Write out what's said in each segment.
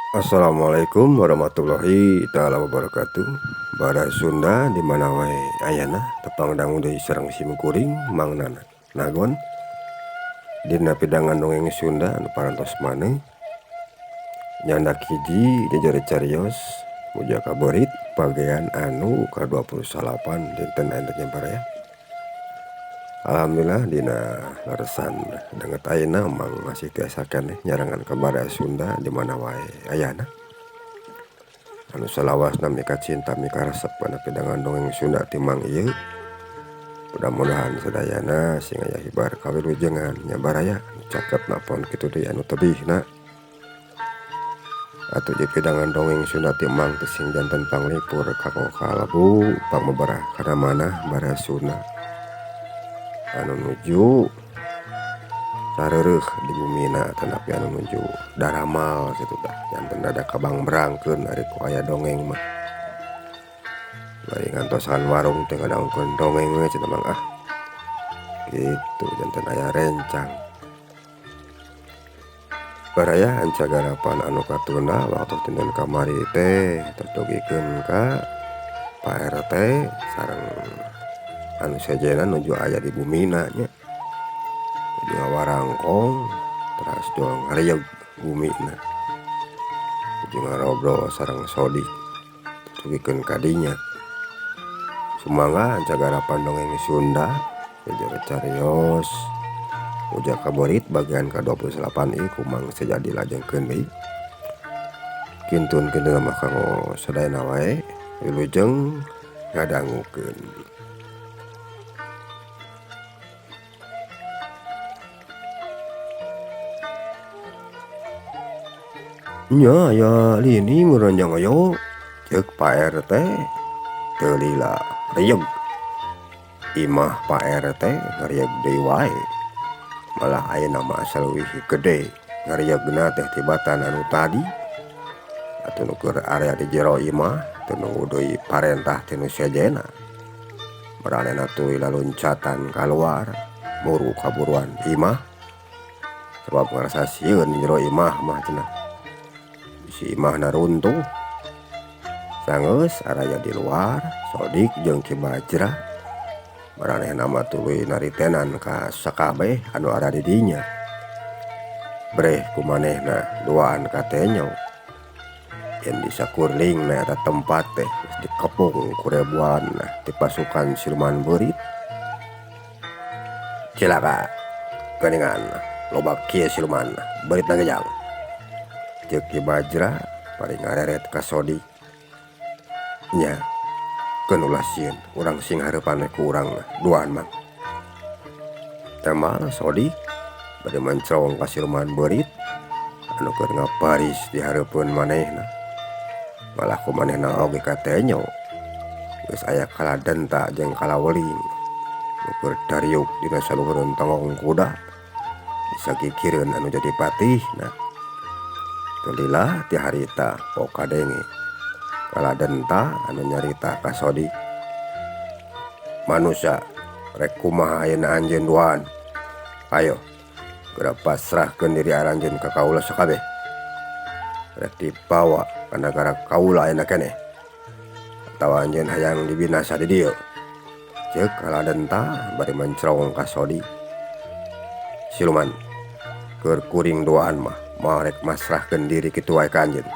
Assalamualaikum warahmatullahi taala wabarakatuh. Bara Sunda di mana wae ayana tepang dangu deui sareng sim kuring Mang Nana Nagon. Dina pidangan dongeng Sunda anu parantos maneh nyandak hiji jejere carios Muja Kaborit bagian anu ka-29 dinten ayeuna baraya. Alhamdulillah dina leresan danget ayeuna Mang masih tiasa keneh nyarengan ka baraya Sunda di mana wae ayana. Anu salawasna mika cinta mika resep kana pidangan dongeng Sunda ti Mang ieu. Mudah-mudahan sadayana sing aya hibar kawilujengan nya baraya caket napon kitu deui anu tebihna. Atuh jeung pidangan dongeng Sunda ti Mang teh sing janten panglipur kanggo kalebu pangbeberah kana manah baraya Sunda. Anu nuju sareureuh di bumina tanapi anu nuju daramal kitu tah janten rada kabangbrangkeun ari ku aya dongeng mah. Bari ngantosan warung teh ngadangkeun dongeng we cenah Mang ah. Kitu janten aya rencang. Baraya ancagarapan anu katunda waktu dinten kamari teh terdugikeun ka Pak RT sareng anu sejenna nuju aya di bumina nya. Nuju ngawarangkong teras jual ngarieg bumina. Nuju ngarobrol sareng Sodik dugikeun ka dinya. Sumangga ancagarapan dongeng Sunda jejere carios Muja Kaborit bagian ka-28 ieu ku Mang Sejadi lajengkeun deui. Kintun-kintun mah kanggo sadayana wae wilujeng ngadangukeun. Nya aya lini nguranjang oyo ceuk Pak RT teu lila rieg. Imah Pak RT ngarieg deui wae. Malah ayeuna mah asa leuwih gede ngariegna teh tibatan anu tadi. Atuh nu keur area di jero imah teu nunggu deui parentah ti nu sejenna. Maranehna tuluy laluncatan kaluar muru kaburuan imah. Sabab ngarasa sieun di jero imah mah cenah. Si imahna runtuh. Sanggeus araya di luar Sodik jeung Ki Bajra. Maranehna mah tuluy naritenan ka sakabeh anu ada di dinya. Breh ku manehna duaan katenyo. Yen disakurlingna eta tempat teh geus dikepung ku ribuan ti pasukan siluman beurit. Cilaka geuningan loba kieu siluman beuritna gejang. Ceuk Ki Bajra bari ngareret ka Sodik. Nya keun ulah sieun urang sing hareupan we ku urang duaan mah. Tembal Sodik bade mencrong ka siluman beurit anu keur ngaparis di hareupeun manehna. Malah ku manehna oge katenyo geus aya kaladenta jeung kalaweling nu keur dariuk dina saluhureun tonggong kuda disagigireun anu jadi patihna. Teu lila ti harita pok kadenge kaladenta anu nyarita ka Sodik. Manusa rek kumaha ayeuna anjeun duaan? Ayo geura pasrahkeun diri aranjeun ka kaula sakabeh. Rek dibawa ka nagara kaula ayeuna keneh. Atawa anjeun hayang dibinasa di dieu. Ceuk kaladenta bari mencrong ka Sodik. Siluman keur kuring duaan mah moal rek masrahkeun diri kitu wae ka anjeun.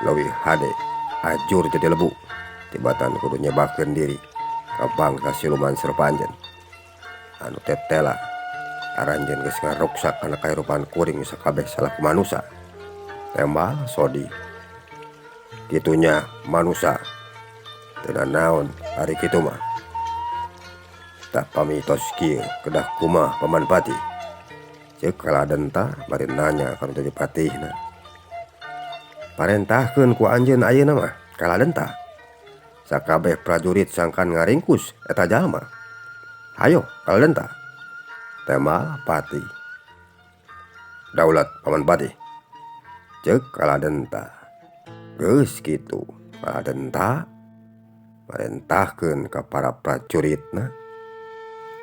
Leuwih hade ajur jadi lebu tibatan kudu nyebakeun diri ka bangsa siluman sarupa anjeun. Anu tetela aranjeun geus ngaruksak kana kahirupan kuring sakabeh salaku manusa. Tembal Sodik. Kitunya manusa teu nanaon ari kitu mah. Tah pamitos kieu kedah kumaha Paman Patih? Ceuk kaladenta bari nanya ka nu jadi patihna. Parentahkeun ku anjeun ayeuna mah kaladenta. Sakabeh prajurit sangkan ngaringkus eta jalma. Hayo kaladenta. Tembal Patih. Daulat Paman Patih. Ceuk kaladenta. Geus kitu kaladenta marentahkeun ka para prajuritna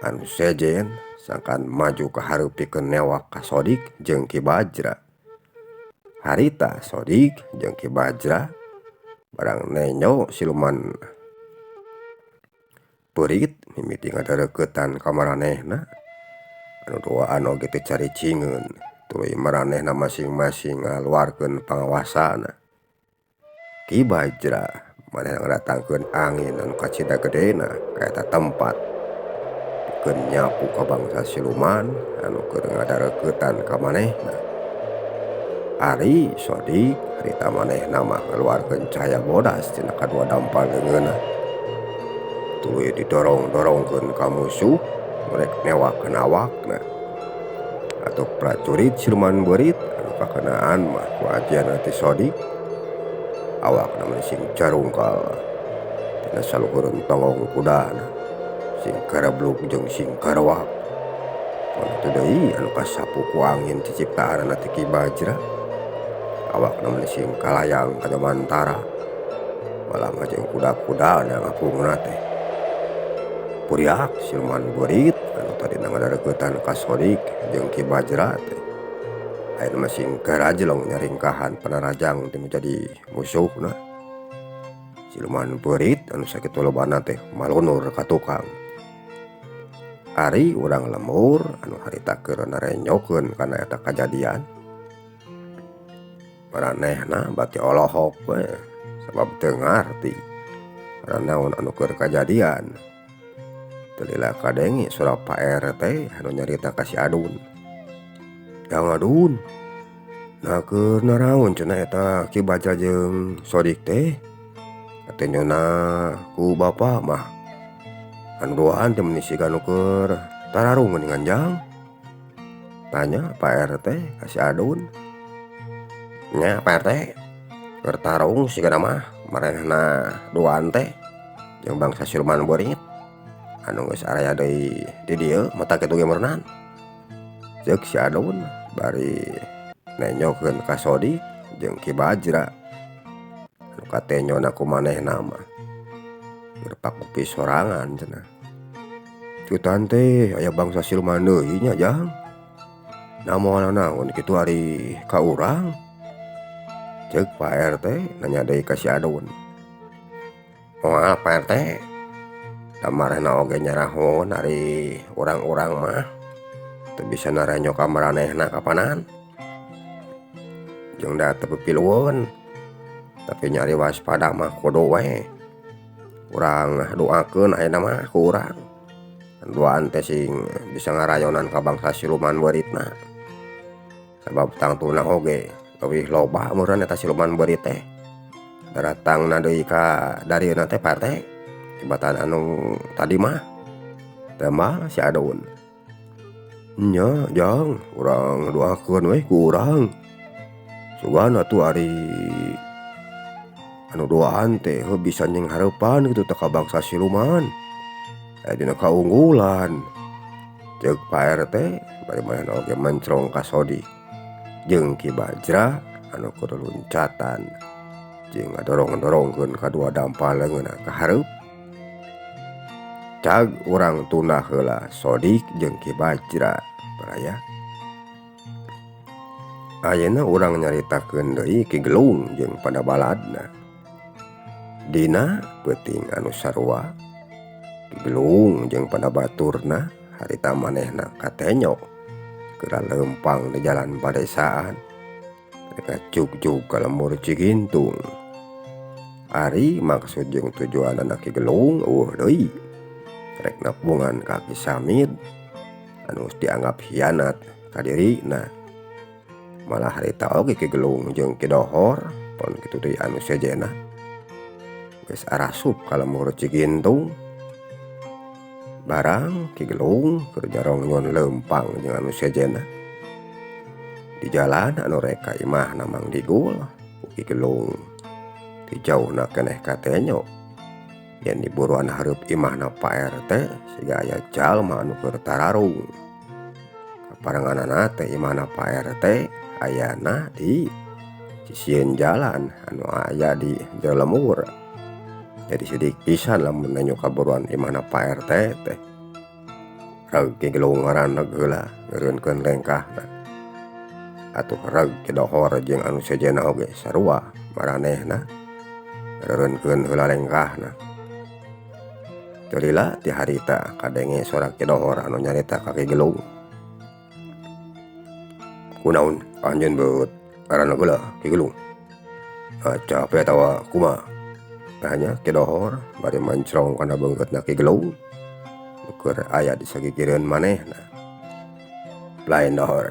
anu sejen sangkan maju ka hareup pikeun newak ka Sodik jeung Ki Bajra. Harita Sodik jeung Ki Bajra barang nenjo siluman beurit mimiti ngadareukeutan ka maranehna anu duaan oge teu caricingeun tuluy maranehna masing-masing ngaluarkeun pangawasana. Ki Bajra manehna ngadatangkeun angin anu kacida gedena ka eta tempat pikeun nyapu ka bangsa siluman anu keur ngadareukeutan ka manehna. Ari Sodik harita manehna mah ngaluarkeun cahaya bodas tina kadua dampal leungeunna tuluy didorong-dorongkeun ka musuh nu rek newakeun awakna. Atuh prajurit siluman beurit anu kakenaan mah ku ajianna ti Sodik awakna mah sing carungkal tina saluhureun tonggong kudana sing kareblug jeung sing karewak. Mun kitu deui anu kasapu ku angin ciciptaanna ti Ki Bajra awakna mah sing kalayang ka jamantara malah jeung kuda-kudana ngapungna teh. Puriak siluman beurit anu tadina ngadareukeutan ka Sodik jeung Ki Bajra teh ayeuna mah sing garajlong nyaringkahan panarajang teh jadi musuhna. Siluman beurit anu sakitu lobana teh malunur ka tukang. Ari urang lembur anu harita keur narenyokeun kana eta kajadian maranehna bati olohok we sabab teu ngarti nanaon anu keur kajadian. Teu lila kadenge suara Pak RT anu nyarita ka si Adun. Jang Adun, nah keur naraon cenah eta Ki Bajra jeung Sodik teh? Katenyona ku bapa mah anu duaan teh meuni siga nu keur tararung geuningan jang. Tanya Pak RT ka si Adun. Nya Pak RT keur tarung sigana mah maranehna duaan teh jeung bangsa siluman beurit anu geus araya deui di dieu mata kitu ge meureunan. Ceuk si Adun bari nenyokeun ka Sodik jeung Ki Bajra anu katenyona ku manehna mah keur pakupi sorangan cenah. Cutan teh aya bangsa siluman deui nya jang. Da moal nanaon kitu ari ka urang. Ceuk Pak RT nanya deui ka si Adun. Moal Pak RT da maranehna oge nyarahun ari urang-urang mah teu bisa narenyo ka maranehna kapanan. Jeung da teu pipilueun tapi nyari waspada mah kudu we. Urang doakeun ayeuna mah ku urang. Duaan teh sing bisa ngarayonan ka bangsa siluman beuritna. Sabab tangtuna oge leuwih loba meureun eta siluman beurit teh. Daratangna deui ka darieuna teh Pak RT tibatan anu tadi mah. Tembal si Adun. Nya jang urang doakeun we ku urang. Sugan atuh ari anu duaan teh heuh bisa nying hareupan kitu teh ka bangsa siluman. Aya dina kaunggulan. Ceuk Pak RT bari manehna oge mencrong ka Sodik jeung Ki Bajra anu keur luncatan jeung ngadorong-dorongkeun kadua dampal leungeunna ka hareup. Cag urang tunda heula Sodik jeung Ki Bajra baraya. Ayeuna urang nyaritakeun deui Ki Gelung jeung padabaladna. Dina peuting anu sarua Ki Gelung jeung padabaturna harita manehna katenyo keur leumpang di jalan padesaan rek ngajugjug ka lembur Cigintung. Ari maksud jeung tujuanana Ki Gelung eueuh deui rek nepungan ka Ki Samid anu geus dianggap hianat ka dirina. Malah harita oge Ki Gelung jeung Ki Dohor pon kitu deui anu sejenna geus arasup ka lembur Cigintung. Barang Ki Gelung keur jarongyon leumpang jeung anu sejenna di jalan anu rek ka imahna Mang Digul ku Ki Gelung ti jauhna keneh katenyo yen di buruan hareup imahna Pak RT siga aya jalma anu keur tararung. Kaparenganana teh imahna Pak RT ayana di sisieun jalan anu aya di jero lembur. Jadi sidik pisan lamun nenyo ka buruan imahna Pak RT teh. Reg Ki Gelung ngaraneg heula ngeureunkeun lengkahna. Atuh reg Ki Dohor jeung anu sejenna oge sarua maranehna reureunkeun heula lengkahna. Teu lila ti harita kadenge sora Ki Dohor anu nyarita ka Ki Gelung. Kunaon anjeun beut ngaranna geula Ki Gelung? Cape atawa kumaha? Tanya Ki Dohor bari mancrong kana beungkeutna Ki Gelung nu keur aya di sagigireun manehna. Lain Dohor,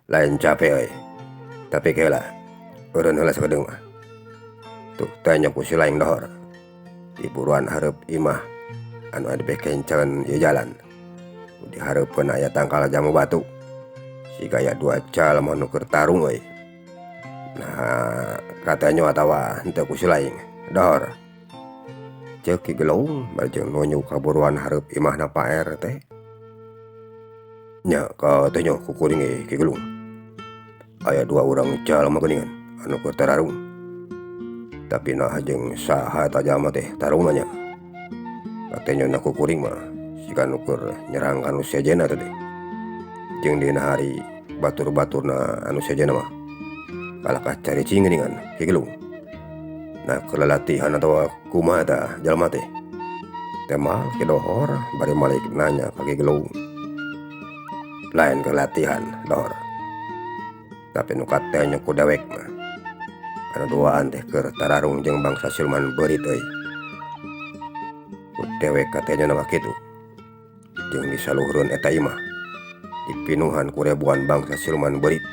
lain cape euy, tapi keula eureun heula sakedeung mah. Tuh tanya ku si lain Dohor di buruan hareup imah anu aya di bekenceun ieu jalan. Di hareupeun aya tangkal jamu batu. Siga aya dua jalma nu keur tarung euy. Nah, katanyo atawa henteu ku si lain Dohor. Ceuk Ki Gelung bari jeung nunjuk ka buruan hareup imahna Pak RT. Nya katenyo ku kuring ge Ki Gelung. Aya dua urang jalma geuningan anu keur tararung. Tapi naha jeung saha eta jalma teh tarungna nya. Katenyona ku kuring mah siga nu keur nyerang ka nu sejenna teh. Jeung dina hari batur-baturna anu sejenna mah kalakah caricing geuningan Ki Gelung. Nah, keur lalatihan atawa kumaha eta jalma teh. Temal Ki Dohor bari malik nanya ka Ki Gelung. Lain keur latihan Dohor. Tapi nu katenyo ku dewek mah anu duaan teh keur tararung jeung bangsa siluman beurit euy. Ku dewek katenyona mah kitu. Jeung disaluhureun eta imah dipinuhan ku ribuan bangsa siluman beurit.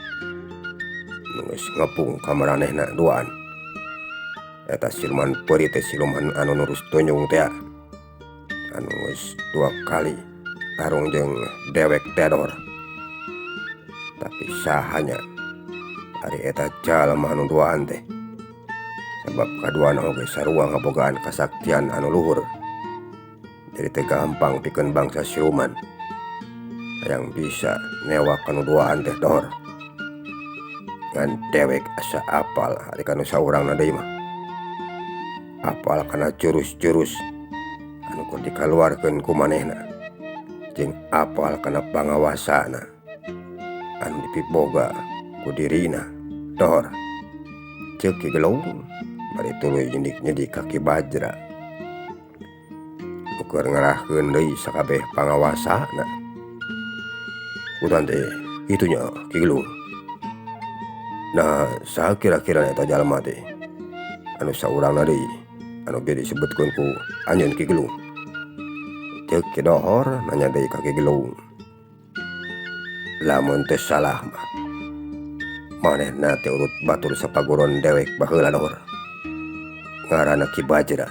Nu geus ngepung ka maranehna duaan. Eta siluman beurit teh siluman anu nurus tunjung teh anu geus dua kali tarung jeung dewek teh Dohor. Tapi sahanya ari eta jalma anu duaan teh. Sabab kaduana oge sarua ngabogaan kasaktian anu luhur. Jadi teu gampang pikeun bangsa siluman hayang bisa newak kanu duaan teh Dohor. Ngan dewek asa apal ari kanu saurangna deui mah. Apal kana jurus-jurus anu keur dikaluarkeun ku manehna jeung apal kana pangawasana anu dipiboga ku dirina Dohor. Ceuk Ki Gelung bari tuluy nyedik-nyedik ka Ki Bajra nu keur ngarahkeun deui sakabeh pangawasana. Kutan teh kitu nya Ki Gelung. Nah, saha kira-kira eta jalma teh anu saurangna deui anu bieu disebutkeun ku anjeun Ki Gelung? Ceuk Ki Dohor nanya deui ka Ki Gelung. Lamun teu salah mah manehna teh urut batur sapaguron dewek baheula Dohor. Ngaranna Ki Bajra.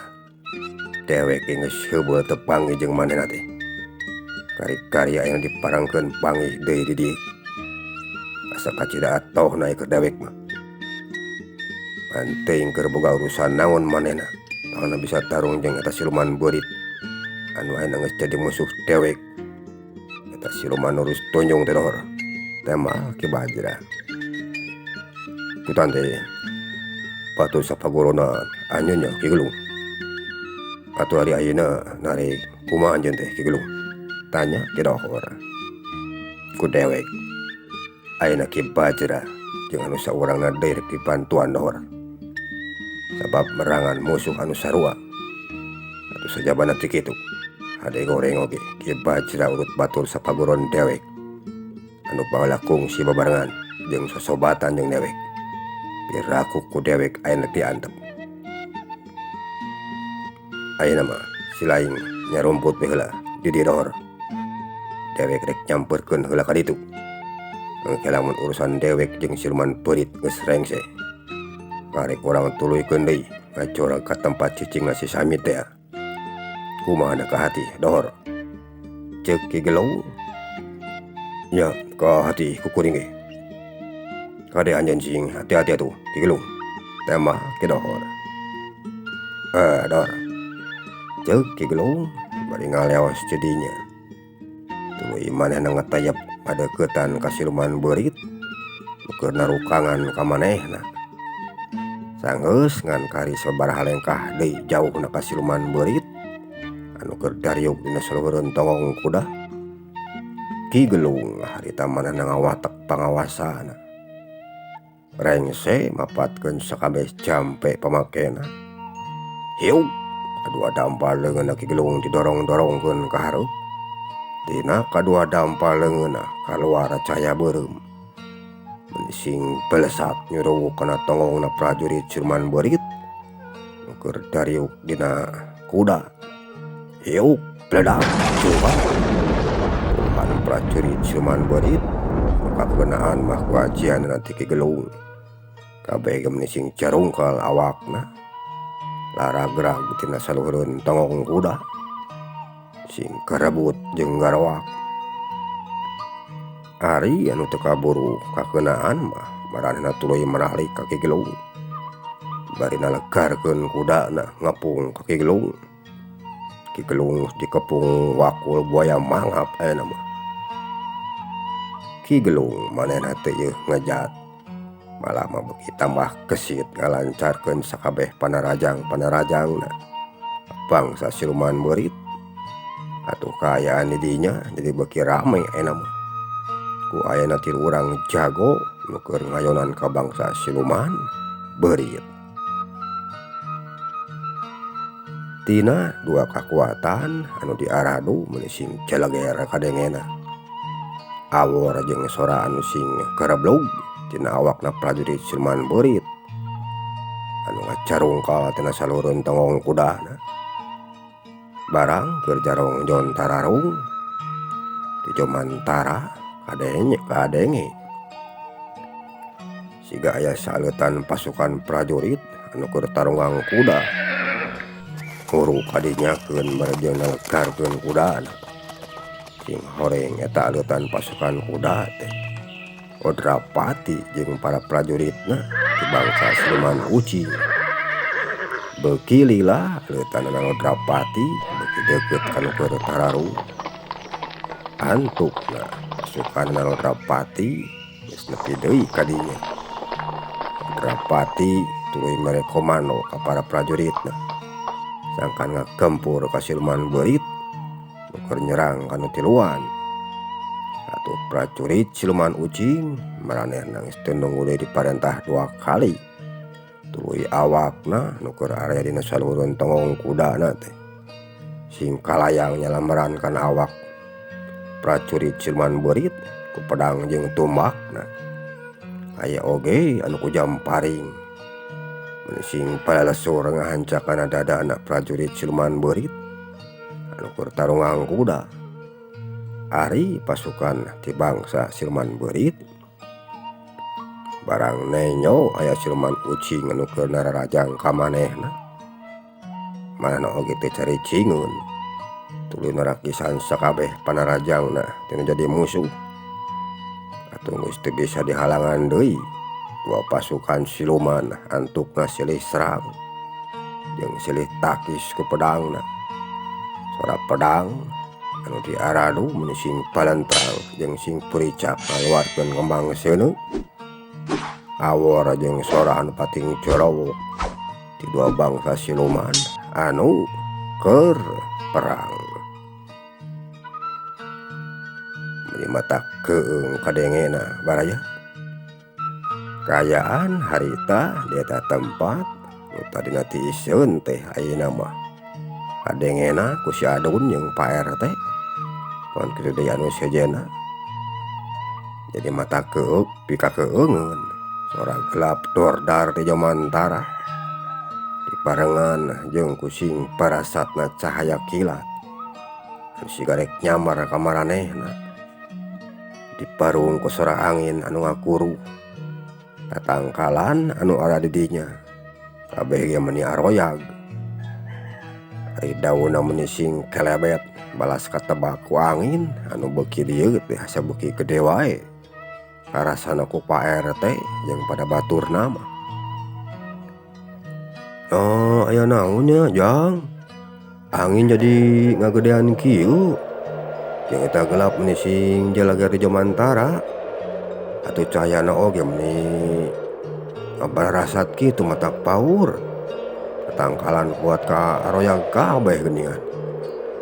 Dewek geus heubeul teu panggih jeung manehna teh. Kari-kari aya diparangkeun panggih deui di dieu. Asa kacida atohna keur dewek mah. Teuing keur boga urusan naon manehna pangna bisa tarung jeung eta siluman beurit anu ayeuna geus jadi musuh dewek. Eta siluman nurus tunjung teh Dohor. Tema Ki Bajra. Kutan teh patuh sapagurona anjeun nya Ki Gelung. Atuh ari ayeuna narik kumaha anjeun teh Ki Gelung? Tanya Ki Dohor. Ku dewek ayeuna Ki Bajra jeung anu saurangna deui rek dibantuan Dohor. Sabab merangan musuh anu sarua. Atuh sajabana ti kitu hade goreng oge Ki Bajra urut batur sapaguron dewek anu baheula kungsi babarengan jeung sosobatan jeung dewek. Piraku ku dewek ayeuna diantep. Ayeuna mah si lain nyarumput we heula di dieu Dohor. Dewek rek nyamperkeun heula ka ditu. Engke lamun urusan dewek jeung siluman beurit geus rengse. Karek urang tuluykeun deui ngacorag ka tempat cicingna si Samit teh. Kumaha ka hati Dohor? Ceuk Ki Gelung. Nya ka hati ku kuring ge. Kade anjeun sing hati-hati atuh Ki Gelung. Tema Ki Dohor. Dohor. Ceuk Ki Gelung bari ngaleos jadinya. Tuluy manehna ngetayap padeukeutan ka siluman beurit nu keur narukangan ka manehna. Sanggeus ngan kari sabaraha lengkah deui jauhna ka siluman beurit anu keur dariuk dina saluhureun tonggong kuda. Ki Gelung harita manehna ngawatek pangawasana. Rengse mapatkeun sakabeh jampe pamakena. Hiuk kadua dampal leungeunna Ki Gelung didorong-dorongkeun ka hareup. Tina kadua dampal leungeunna kaluar cahaya beureum. Mun sing belesat nyuruwuk kana tongongna prajurit siluman beurit nu keur dariuk dina kuda. Hiuk bledak cuman bukan prajurit siluman beurit nu kakeunaan mah ku ajianna ti Ki Gelung. Kabeh ge meuni sing carungkal awakna laragrag tina saluhureun tongong kuda sing karebut jeung garoak. Ari anu teu kaburu kakeunaan mah maranehna tuluy maralik ka Ki Gelung. Bari nalegarkeun kudana ngepung ka Ki Gelung. Ki Gelung dikepung wakul buaya mangap ayeuna mah. Ki Gelung manehna teh yeuh ngejat. Malah mah beuki tambah kesit ngalancarkeun sakabeh panarajang-panarajangna bangsa siluman beurit. Atuh kaayaan di dinya jadi beuki rame ayeuna mah. Ku ayana tilu urang jago nu keur ngayonan ka bangsa siluman beurit. Tina dua kakuatan anu diaradu meuni sing celeger kadengena. Awor jeung sora anu sing kareblug tina awakna prajurit siluman beurit anu ngacarungkal tina saluhureun tongong kudana. Barang keur jarong jon tararung di jomantara kadenge siga aya saleutan pasukan prajurit anu keur tarunggang kuda nguru kadinyakeun bari jeung nalegarkeun kudana. Sing horeng eta aleutan pasukan kuda teh Odrapati jeung para prajuritna ti bangsa siluman ucing. Beuki lila aleutanna Odrapati beuki deukeut ka nu keur tararung. Antukna pasukan Odrapati geus nepi deui ka dinya. Odrapati tuluy mere komando ka para prajuritna sangkan ngagempur ka siluman beurit nu keur nyerang ka nu tiluan. Atuh prajurit siluman ucing maranehna geus teu nunggu deui diparentah dua kali. Tuluy awakna nu keur aya dina saluhureun tongong kudana teh sing kalayang nyalameran kana awak prajurit siluman beurit ku pedang jeung tumbakna. Aya oge anu ku jamparing mun sing palelesur ngahancak kana dadana prajurit siluman beurit anu keur tarunggang kuda. Ari pasukan ti bangsa siluman beurit barang nenyo aya siluman ucing anu keur nararajang ka manehna. Manehna oge teu caricingeun tuluy narakisan sakabeh panarajangna teu jadi musuh. Atuh geus teu bisa dihalangan deui dua pasukan siluman antukna silih serang jeung silih takis ku pedangna. Sora pedang anu diaradu meuni sing palentrang jeung sing puricak ngaluarkeun kembang seuneu. Awor jeung sora anu pating corowok ti dua bangsa siluman anu keur perang. Meuni mata keung kadengena baraya. Kaayaan harita di eta tempat nu tadina tiiseun teh ayeuna mah kadengena ku si Adun jeung Pak RT pan kitu deui anu sejenna. Jadi mata keuk pika keungeun sora gelap dordar di jomantara dibarengan jeung ku sing parasatna cahaya kilat anu siga rek nyamar ka maranehna. Diparung ku sora angin anu ngakuru tatangkalan anu ara di dinya kabeh ge meuni aroyag. Ari daunna meuni sing kelebet balas katebak ku angin anu beuki dieu teh asa beuki gede wae. Karasana ku Pak RT jeung pada baturna mah. Oh, aya naon nya, Jang? Angin jadi ngagedean kieu. Jeung eta gelap meuni sing jalaga di jomantara. Atuh cahayana oge meuni ngabarasat kitu mata paur. Tatangkalan kuat ka aroyag kabeh geuningan.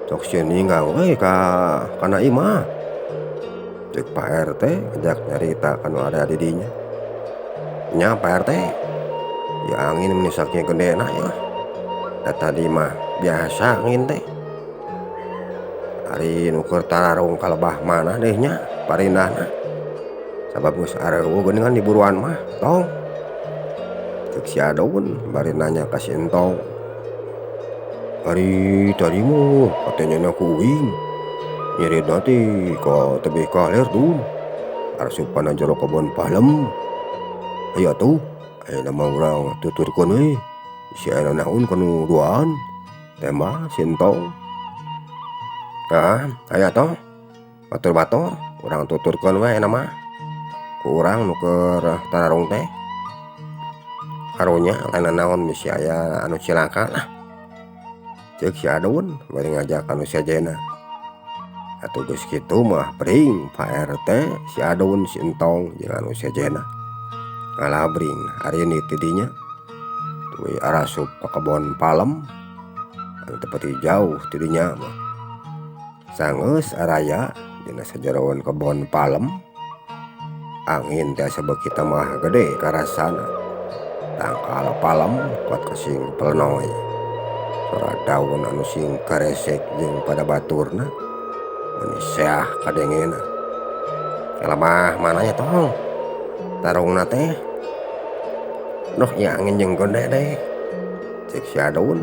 Sok sieun ninggang we ka kana imah. Cek Pak RT ngajak nyarita ka nu aya di dinya. Nya Pak RT ya angin meni sakieu gedena yeuh da tadi mah biasa angin teh. Ari nu keur tararung ka lebah manah deh nya parindahna sabab geus areuweuh geuningan di buruan mah tong. Ceuk si Adun bari nanya ka si Entong. Ari tadi mah katenjona ku uing nyiridna teh ka tebih kaler Dun asupan jero kebon palem. Hayu atuh ayeuna mah urang tuturkeun we bisi aya nanaon kanu duaan tembah si Entong. Heuh hayu atuh batur-batur urang tuturkeun we ayeuna mah ku urang nu keur tararung teh. Karunya lain nanaon bisi aya anu cilaka lah. Ceuk si Adun bari ngajak anu sejenna. Atuh geus kitu mah bring Pak RT si Adun si Entong jeung anu sejenna. Ngalabring arini ti dinya tuluy arasup ka kebon palem anu teu pati jauh ti dinya mah. Sanggeus araya dina sajeroan kebon palem angin teh asa beuki tambah gede karasana. Tangkal palem kuat kasing pelenoy. Sora daun anu sing karesek jeung pada baturna meni seah kadengena. Kalemah mana nya tong tarungna teh. Duh ieu angin jeung gede deh. Ceuk si Adun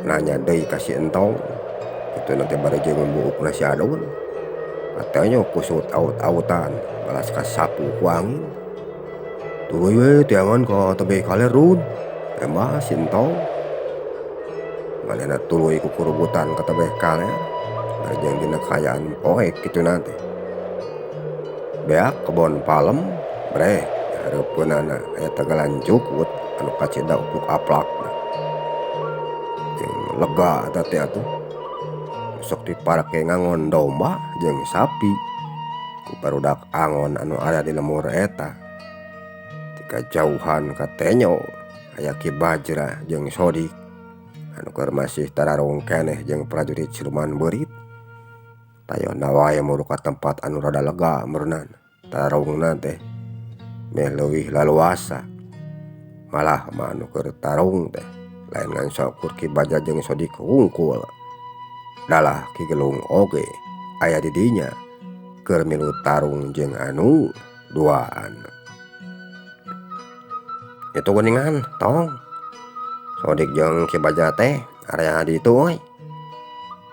nanya deui ka si Entong. Kituna teh bari jeung buukna si Adun. Katenyo kusut aut-autan balas kasapu ku angin. Tuluy we teangan ka tebih kaler Dun. Tembah si Entong. Manehna tuluy kukurubutan ka tebih kaler bari jeung dina kaayaan poek kituna teh. Beak kebon palem breh hareupeunana aya tagalan jukut anu kacida upluk aplakna. Jeung lega eta teh atuh. Sok diparake ngangon domba jeung sapi ku barudak angon anu aya di lembur eta. Ti kajauhan katenyo aya Ki Bajra jeung Sodik anu keur masih tararung keneh jeung prajurit siluman beurit. Tayona wae muru ka tempat anu rada lega meureunan tararungna teh meh leuwih laluasa. Malah mah anu keur tarung teh lain ngan saukur Ki Bajra jeung Sodik hungkul. Dalah Ki Gelung oge aya di dinya keur milu tarung jeung anu duaan. Itu geuningan tong. Sodik jeung Ki Bajra teh area di ditu euy.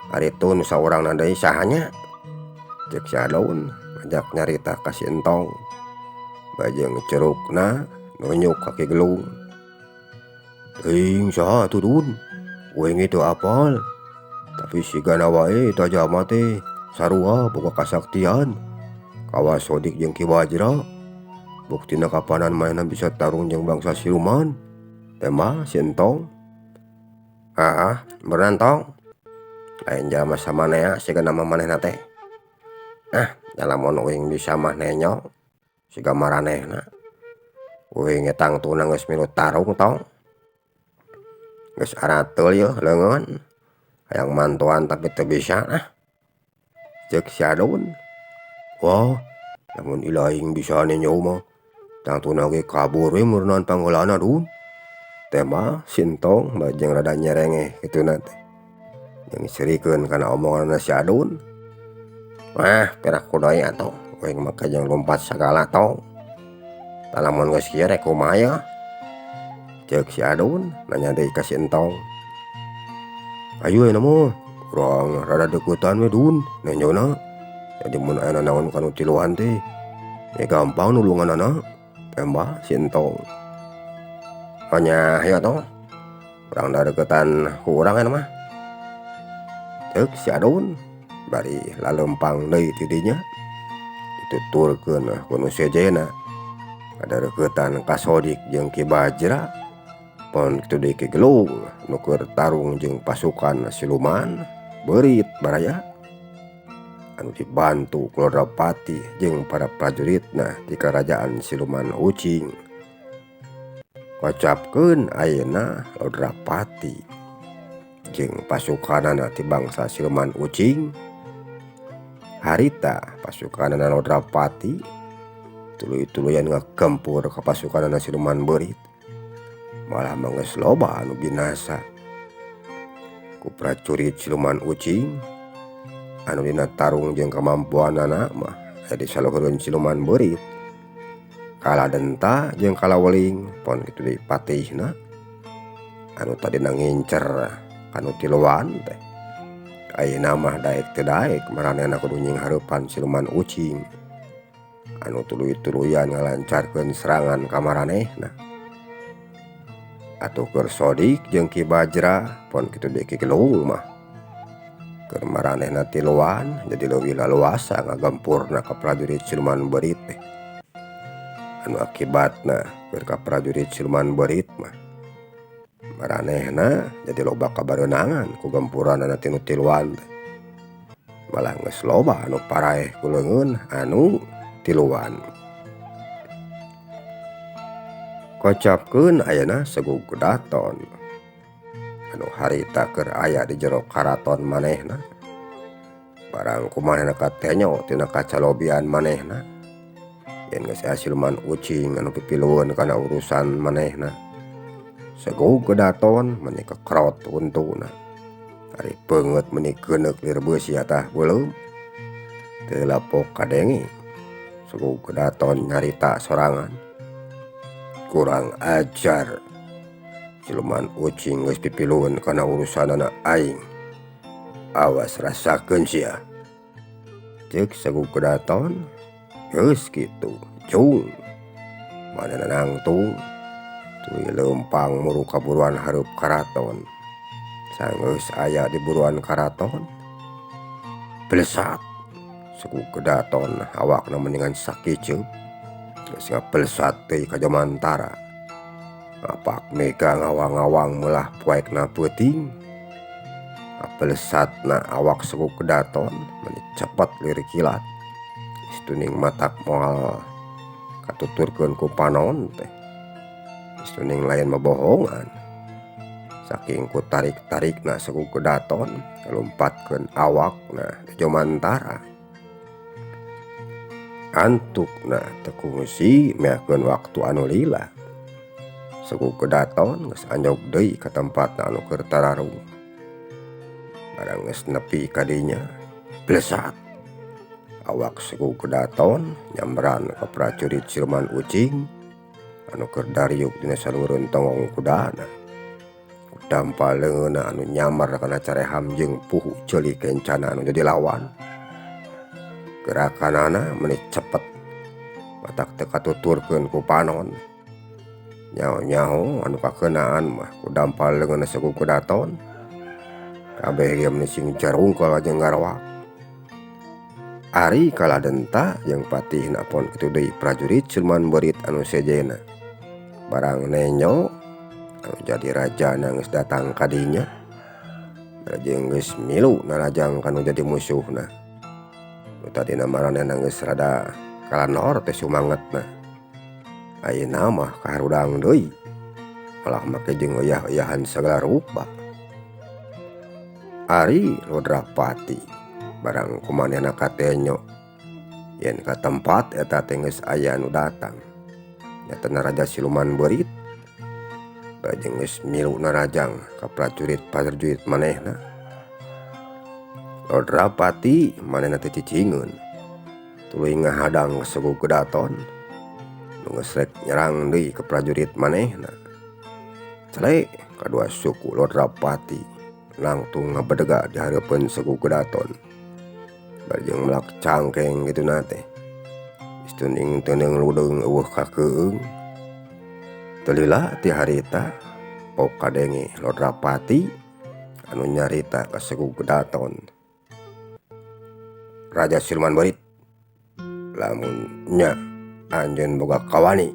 Ari itu nu saurangna deui saha nya? Ceuk si Adun ngajak nyarita ka si Entong. Bajeng cerukna nunjuk ka Ki Gelung. Teuing saha atuh Dun? Uing teu apal. Tapi sigana wae eta jalma teh sarua boga kasaktian. Kawas Sodik jeung Ki Bajra. Buktina kapanan manehna bisa tarung jeung bangsa siluman. Tembah si Entong. Haah, beunang Tong. Lain jalma samanea sigana mah manehna teh. Ah, da lamun uing bisa mah nenyo siga maranehna. Uing ge tangtuna geus milu tarung Tong. Geus arateul yeuh leungeun. Hayang mantoan tapi teu bisa ah. Ceuk si Adun. Wah, lamun ilaing bisa nenyo mah tangtuna ge kabur we meureunan pangheulana Dun. Tembah si Entong bajeng rada nyerengeh kituna teh. Jeung serikeun kana omonganna si Adun. Wah, piraku deui atuh uing mah kajeng lumpat sagala Tong. Tah lamun geus kieu rek kumaha yeuh? Ceuk si Adun nanya deui ka si Entong. Hayu ayeuna mah urang rada deuketan we Dun nenjona. Jadi mun aya nanaon kanu tiluan teh ya gampang nulunganana. Tembah si Entong. Nya hayu atuh urang dadeuketan ku urang ayeuna mah. Ceuk si Adun bari laleumpang deui ti dinya dituturkeun ku nu sejenna. Kadareuketan ka Sodik jeung Ki Bajra pon kitu deui Ki Gelung nu keur tarung jeung pasukan siluman beurit baraya anu dibantu ku Lodapati jeung para prajuritna ti karajaan siluman ucing. Kocapkeun ayeuna Lodrapati jeung pasukanana ti bangsa siluman ucing. Harita pasukanana Lodrapati Tuluy-tuluyan ngagempur ka pasukanana siluman beurit. Malah mah geus loba anu binasa ku prajurit siluman ucing anu dina tarung jeung kamampuanana mah aya di saluhureun siluman beurit. Kaladenta jeung kalaweling pon kitu deui patihna anu tadina ngincer kanu tiluan teh. Ayeuna mah daek teu daek maranehna kudu nyinghareupan siluman ucing anu tuluy-tuluyan ngalancarkeun serangan ka maranehna. Atuh keur Sodik jeung Ki Bajra pon kitu deui Ki Gelung mah keur maranehna tiluan jadi leuwih laluasa ngagempurna ka prajurit siluman beurit teh. Anu akibatna keur ka prajurit siluman beurit mah maranehna jadi loba kabareunangan ku gempuranana tinu tiluan teh. Malah geus loba anu paraeh ku leungeun anu tiluan. Kocapkeun ayeuna Segug Kedaton anu harita keur aya di jero karaton manehna. Barang kumanehna katenyo tina kacalobian manehna yen geus aya siluman ucing anu pipilueun kana urusan manehna. Segug Kedaton meni kekrot huntuna. Ari peungeut meni keuneuk lir beusi atah beuleum. Teu lapok kadenge Segug Kedaton nyarita sorangan. Kurang ajar siluman ucing geus pipilueun kana urusanana aing. Awas rasakeun sia. Ceuk Segug Kedaton geus kitu jung manehna nangtung tuluy leumpang muru ka buruan hareup karaton. Sanggeus aya di buruan karaton blesat Segug Kedaton awakna mendingan sakiceup. Geus ngapelesat deui ka Jomantara. Ngapak mega ngawang-ngawang meulah poekna peuting. Ngapelesatna awak Segug Kedaton meni cepet lir kilat. Geus tuning matak moal katuturkeun ku panon teh. Geus tuning lain mabohongan. Saking ku tarik-tarikna Segug Kedaton lompatkeun awakna di Jomantara. Antukna teu kungsi meakeun waktu anu lila. Segug Kedaton geus anjog deui ka tempatna anu keur tararung. Barang geus nepi ka dinya, blesat. Awak Segug Kedaton nyamberan ka prajurit siluman ucing anu keur dariuk dina saluhureun tonggong kudana. Dampal leungeunna anu nyamar kana careham jeung puhu ceuli kencana anu jadi lawan. Gerakanana meni cepet matak teu katuturkeun ku panon. Nyaho-nyaho anu kakeunaan mah ku dampal leungeunna Segug Kedaton. Kabeh ge meni sing jarungkol jeung garoak. Ari kaladenta jeung patihna pon kitu deui prajurit siluman beurit anu sejenna. Barang nenyo anu jadi rajana geus datang ka dinya. Jeung geus milu narajang kanu jadi musuhna. Nu tadina maranehna geus rada kalanor teh sumangetna. Ayeuna mah kaharudang deui. Malah make jeung uyah-uyahan sagala rupa. Ari Lodrapati barang kumanehna katenyo yen ka tempat eta teh geus aya anu datang. Nyatana raja siluman beurit bajeng geus milu narajang ka prajurit-prajurit manehna. Lodrapati manehna teh cicingeun tuluy ngahadang Segug Kedaton nu geus rek nyerang deui ka prajurit manehna. Cele kadua suku Lodrapati langtung ngabedega di hareupeun Segug Kedaton. Bajeng melak cangkeng kituna teh. Geus teuning teuneung ludeung eueuh kakeung. Teu lila ti harita pok kadenge Lodrapati anu nyarita ka Segug Kedaton. Raja siluman beurit lamun nya anjeun boga kawani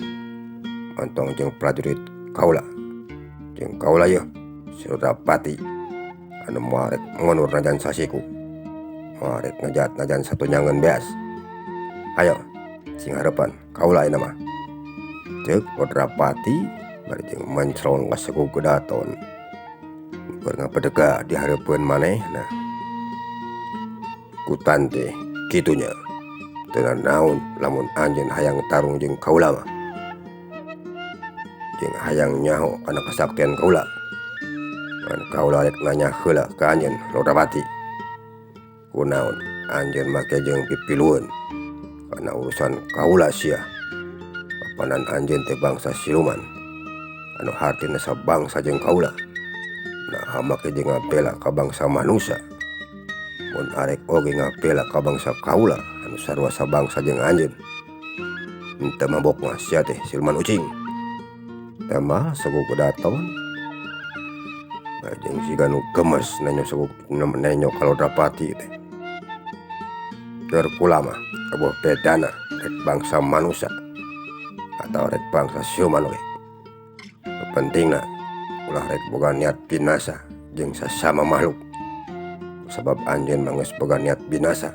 ontong jeung prajurit kaula. Jeung kaula yeuh si Lodrapati anu moal rek ngonur najan sasiku. Moal rek ngejat najan satunyangeun beas. Ayo sing hareupan kaula ayeuna mah. Ceuk Lodrapati bari jeung mencrong ka Segug Kedaton. Keur ngapedega di hareupeun manehna. Kutan teh kitunya. Teu naon lamun anjeun hayang tarung jeung kaula mah. Jeung hayang nyaho kana kasaktian kaula. Ngan kaula rek nanya heula ka anjeun Lodrapati. Kunaon anjeun make jeung pipilueun kana urusan kaula sia. Papanan anjeun teh bangsa siluman anu hartina sabangsa jeung kaula. Nah make jeung ngabela ka bangsa manusa. Mun arek oge ngabela ka bangsa kaula anu sarua sabangsa jeung anjeun. Henteu mabok mah sia teh siluman ucing. Tambah suku kedaton. Jeung siga nu gemes nenyo suku nenyo ka Lodrapati teh. Keur kula mah eueuh bedana rek bangsa manusa atau rek bangsa siluman we. Nu pentingna ulah rek boga niat binasa jeung sasama makhluk. Sabab anjeun mah geus boga niat binasa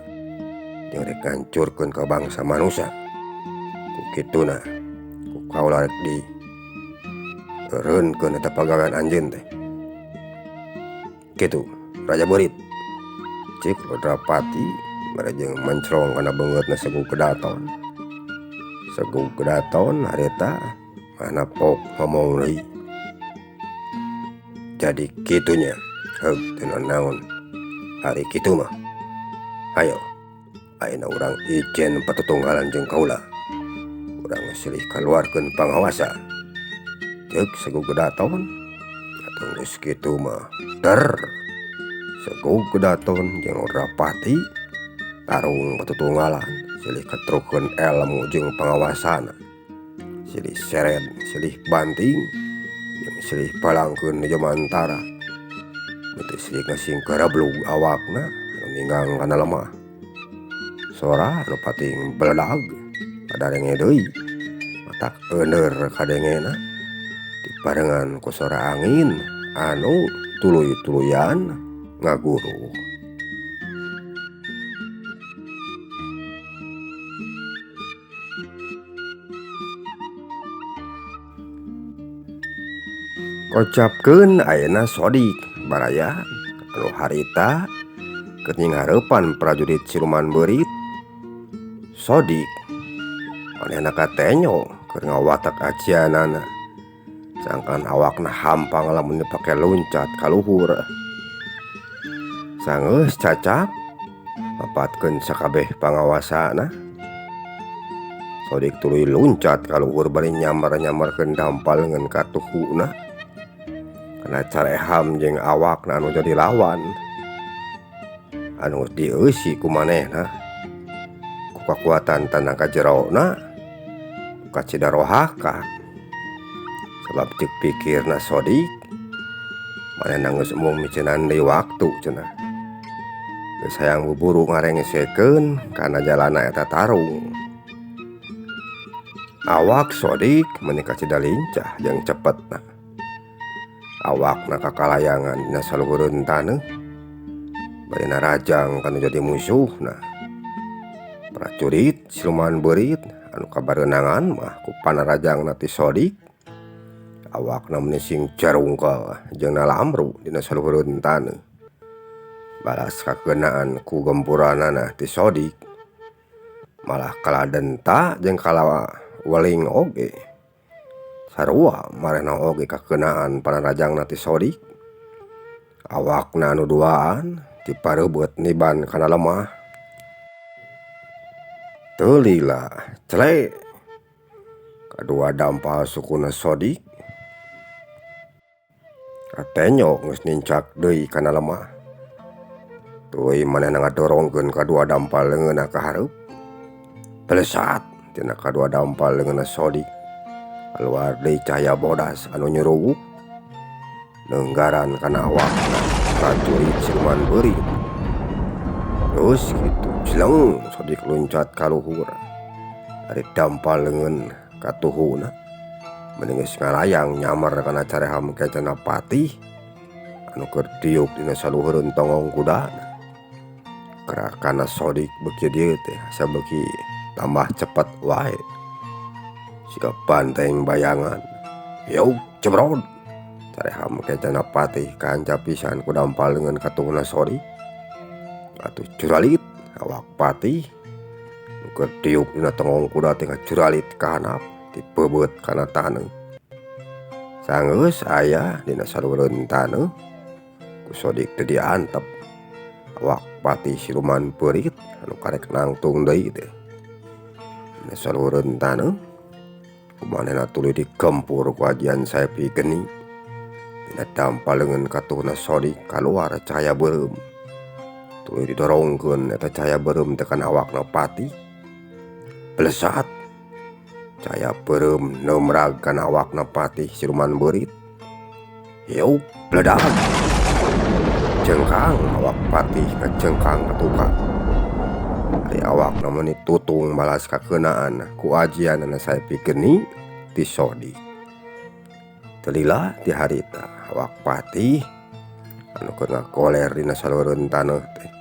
jeung rek ngancurkeun ka bangsa manusa. Ku kituna ku kaula rek di eureunkeun eta pagawean anjeun teh. Kitu Raja Beurit. Cik Lodrapati bari jeung mencrong kana beungeutna Segu Kedaton. Segu Kedaton harita mana pok ngomong deui. Jadi kitunya heug teu naon. Ari kitu mah. Hayo ayeuna urang ijen patutunggalan jeung kaula. Urang silih kaluarkeun pangawasa. Ceuk Segu Kedaton. Atuh geus kitu mah der Segu Kedaton jeung Lodrapati tarung patutunggalan silih ketrukeun elmu jeung pangawasana. Silih seret, silih banting jeung silih palangkeun jemantara. Beuti silih ngasing kareblug awakna anu ninggang kana lemah. Sora anu pating beledag kadarenge deui. Matak euneur kadengena dibarengan ku sora angin anu tuluy-tuluyan ngaguruh. Kocapkeun ayeuna Sodik baraya anu harita keur nyinghareupan prajurit siluman beurit. Sodik manehna katenyo keur ngawatak ajianana. Sangkan awakna hampang lamun dipake luncat ka luhur. Sangeus cacap mapatkeun sakabeh pangawasana. Sodik tuluy luncat ka luhur bari nyamar-nyamarkeun dampal ngan katuhuna. Kana careham jeung awakna anu jadi lawan. Anu dieusi ku manehna. Ku kakuatan tanaga jerona kacida rohaka. Sabab ceuk pikirna Sodik manehna geus embung miceunan deui waktu cenah. Geus hayang buburu ngarengesekeun kana jalana eta tarung. Awak Sodik meuni kacida lincah jeung cepetna. Awakna kakalayangan dina saluhureun taneuh bari narajang kanu jadi musuhna. Prajurit siluman beurit anu kabareunangan mah ku panarajangna ti Sodik. Awakna meuni sing carungkel jeung nalamru dina saluhureun taneuh. Balas kakeunaan ku gempuranana ti Sodik. Malah kaladenta jeung kalawa weling oge. Sarua marehna oge kakeunaan panarajangna ti Sodik. Awakna anu duaan dipareubeuet niban kana lemah. Teu lila cele kadua dampal sukuna Sodik. Katenyo geus nincak deui kana lemah. Tuluy manehna ngadorongkeun kadua dampal leungeunna ka hareup. Pelesat tina kadua dampal leungeunna Sodik. Kaluar deui cahaya bodas anu nyuruwuk neunggaran kana awakna prajurit siluman beurit. Terus kitu jeleng Sodik luncat ka luhur. Ari dampal leungeun katuhuna meni geus ngalayang nyamar kana careham kencana patih anu keur diuk dina saluhureun tonggong kudana. Gerakana Sodik beuki dieu teh asa beuki tambah cepet wae. Siga banteng bayangan. Yuk cebrod. Careham kencana patih kahanca pisan ku dampal leungeun katuhuna Sodik. Atuh curalit awak patih Nu keur diuk dina tonggong kuda teh ngajuralit ka handap dipeubeut kana taneuh. Sanggeus aya dina salureun taneuh ku Sodik teh diantep. Awak patih siluman beurit anu karek nangtung deui teh. Dina salureun taneuh kumanehna tuluy digempur ku ajian Saepi Geni. Dina dampal leungeun katuhna Sodik kaluar cahaya beureum. Tuluy didorongkeun eta cahaya beureum teh kana awakna patih. Blesat cahaya beureum neumrag kana awakna patih siluman beurit. Hiup bledag. Cengkang awak patih ngacengkang ka tukang. Ari awakna meuni tutung balas kakeunaan ku ajianana Saepi Geni ti Sodik. Teu lila ti harita awak patih anu keur ngagoler dina salureun taneuh teh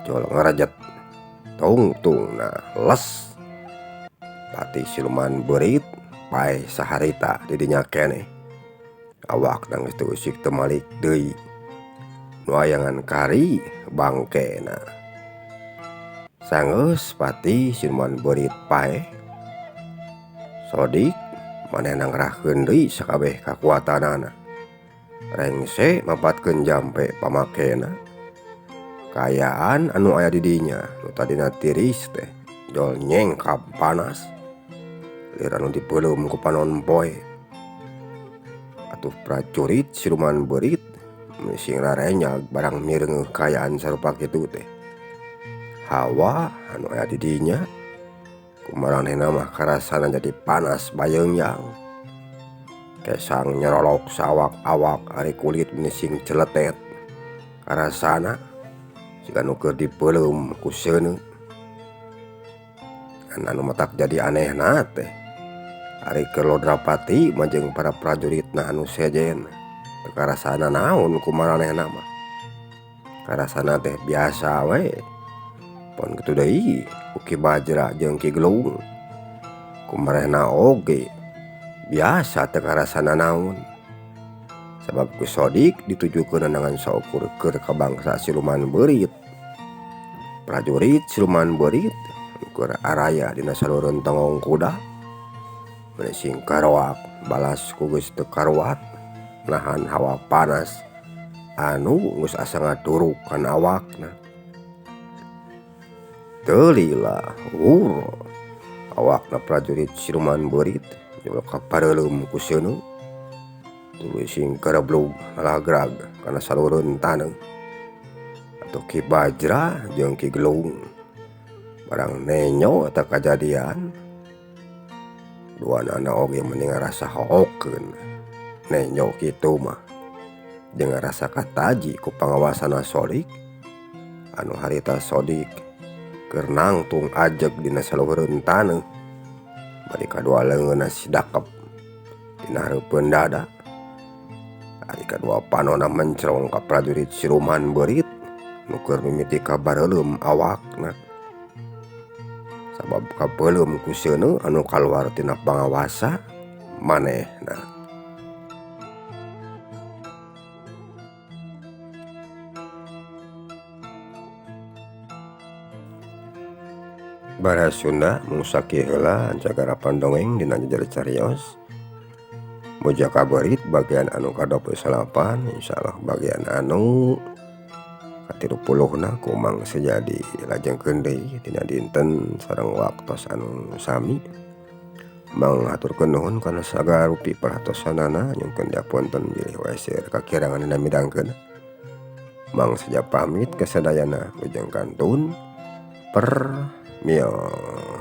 jol ngarejet tungtungna les. Patih siluman beurit paeh saharita di dinya keneh. Awakna geus teu usik teu malik deui. Nu ayangan kari bangkena. Sanggeus patih siluman beurit paeh. Sodik manehna ngerahkeun deui sakabeh kakuatanana. Rengse mapatkeun jampe pamakena. Kaayaan anu aya di dinya nu tadina tiris teh jol nyengkab panas. Lir anu dipeuleum ku panon poe. Atuh prajurit siluman beurit sing rarenyag barang mireungeuh kaayaan sarupa kitu teh. Hawa anu aya di dinya kumaranehna mah karasana jadi panas bayeungyang. Kesang nyerolok sawak-awak ari kulit meni sing celetet. Karasana siga nu keur dipeuleum ku seuneu. Ngan anu matak jadi anehna teh ari keur Lodrapati mah jeung para prajuritna anu sejen teu karasana naon kumaranehna mah. Karasana teh biasa we. Pon kitu deui ku Ki Bajra jeung Ki Gelung. Kumaranehna oge biasa teu karasana naon. Sabab ku Sodik ditujukeun ngan saukur keur ka bangsa siluman beurit. Prajurit siluman beurit keur araya dina salureun tonggong kuda. Meni sing karoak balas ku geus teu karuat nahan hawa panas anu geus asa ngaduruk kana awakna. Teu lila hur awakna prajurit siluman beurit jol kapareuleum ku seuneu. Tuluy sing kareblug ngalagrag kana salureun taneuh. Atuh Ki Bajra jeung Ki Gelung barang nenyo eta kajadian. Duanana oge meni ngarasa hohokeun nenyo kitu mah jeung ngarasa kataji ku pangawasana Sodik anu harita Sodik keur nangtung ajeg dina saluhureun taneuh bari kadua leungeunna sidakep dina hareupeun dada. Ari kadua panonna mencrong ka prajurit siluman beurit nu keur mimiti kabareuleum awakna. Sabab kapeulem ku seuneu anu kaluar tina pangawasa manehna. Bara Sunda mung sakieu heula ancagarapan dongeng dina jejer carios. Muja kaberit bagian anu ka-28 insyaallah bagian anu ka-30na ku Mang Sejadi lajengkeun deui dina dinten sareng waktos anu sami. Mang haturkeun nuhun kana sagala rupi perhatosanana nyungkeun diapunten bilih wae seueur kakirangan dina midangkeun. Mang Seja pamit kasadayana ujang kantun permios.